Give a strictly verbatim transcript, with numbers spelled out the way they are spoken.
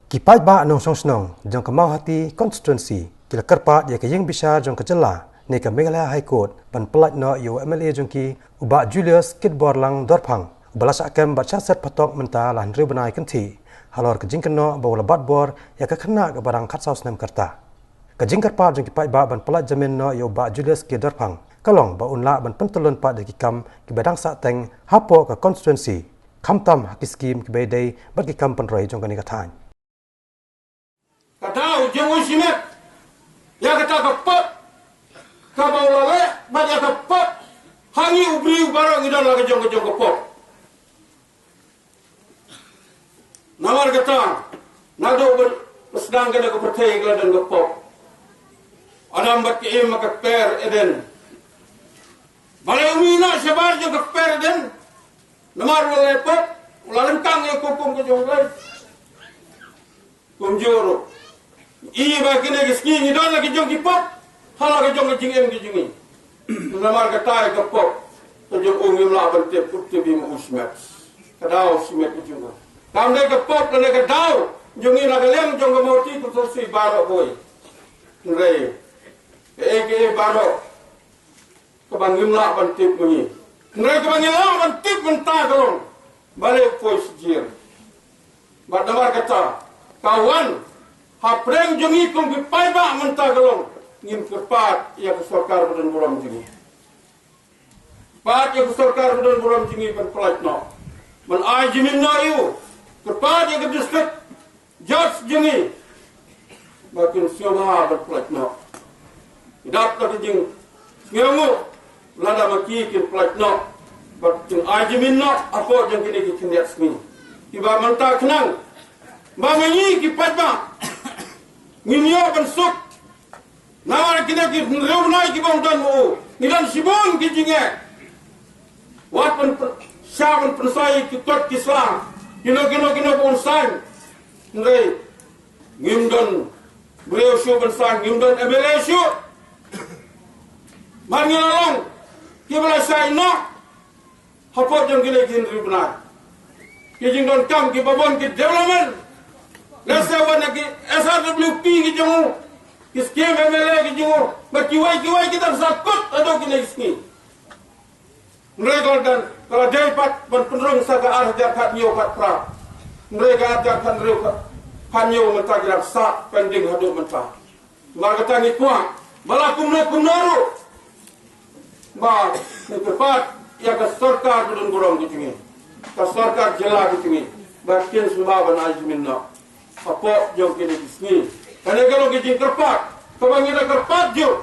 Ki paidbah nongshong shnong jong ka Mawhati constituency ki la kyrpad ïa ka ïing bishar jong ka jylla ne ka Meghalaya High Court ban pyllait noh ïa u M L A jong ki, u Bah Julius Kitborlang Dorphang, uba la shah kem bad shah set phatok mynta la hynriew bnai kynthih halor ka jingkynnoh ba u la bat bor ïa ka khynnah kaba dang khatsaw snem ka rta. Ka jingkyrpad jong ki paidbah ban pyllait jamin noh ïa u Bah Julius K Dorphang ka long ba un lah ban pyntyllun pat ïa ki kam kiba dang sahteng hapoh ka constituency, khamtam ha ki skim kiba ïadei bad ki kam pynroi jong kane ka thaiñ. Ka daw jong u shimet ïa kata ka pop kaba u la leh bad ïa ka pop ha ngi u briew baroh ngi don la ka jong ka jong ka pop. Namar kata, naduh ba sdang kane ka pyrthei ka la don ka pop. Adam bad ka Im ha ka kper Eden. Balei u mih noh shabar jong ka kper Eden? Namar u la leh pop, u la lyngkang ïa ka hukum ka jong U Blei. Kumjuh ruh, ïa ba kine ki sngi ngi don la ki jong ki pop ha la ka jong ka jingim ka jong ngi. Namar kata ka pop ka jong u ngim lah ban tip, u tip ïa u shimet. Ka daw shimet ka jong u. Kam dei ka pop lane ka daw jong ngi na ka liang jong ka Mawhati constituency baroh kawei. Hynrei kaei kaei baroh kaba ngim lah ban tip ma ngi. Hynrei kaba ngi lah ban tip mynta ka long balei u poi shi jia. Bad namar kata ka wan hapdeng jong ngi kum ki paidbah mynta ka long ngin kyrpad ïa ka sorkar ba don burom jong ngi. Kyrpad ïa ka sorkar ba don burom jong ngi ban pyllait noh, ban ai jamin noh ïa u. Kyrpad ïa ka district judge jong ngi ba kin sngewbha ban pyllait noh. Ki dap da ka jingsngewnguh lada ma ki kin pyllait noh bad kin ai jamin noh hapoh jong kine ki khyndiat sngi. Kiba mynta khnang ba ma ngi ki paidbah ngin ïoh ban suk. Namar kine ki hynriew bnai kiba ong don ma u ngi don shibun ki jingeh. Wat ban pyn-, shah ban pynshai ki kot ki sla, kino kino kino ba un saiñ. Hynrei ngim don briew shuh ban saiñ, ngim don M L A shuh. Mar ngi la long kiba la shai noh hapoh jong kine ki hynriew bnai. Ki jingdonkam kiba bun ki development. Lehse wan na ki S R W P ki jong u, ki skim M L A ki jong u, bad kiwei kiwei ki dang sa kut haduh kine ki sngi. Hynrei ka la dang, ka la dei pat ban pynrung sa ka ar hajar khathynñiew khatphra. Hynrei ka ar hajar khathynñiew khat, khathynñiew mynta ki dang sah pending haduh mynta. Namar kata ngi kwah ba la kumno kumno ruh ba ngi kyrpad ïa ka sorkar ba don burom ka jong ngi, ka sorkar jylla ka jong ngi, ba kin sngewbha ban ai jamin noh hapoh jong kine ki sngi. Kane ka long ka jingkyrpad kaba ngi da kyrpad jur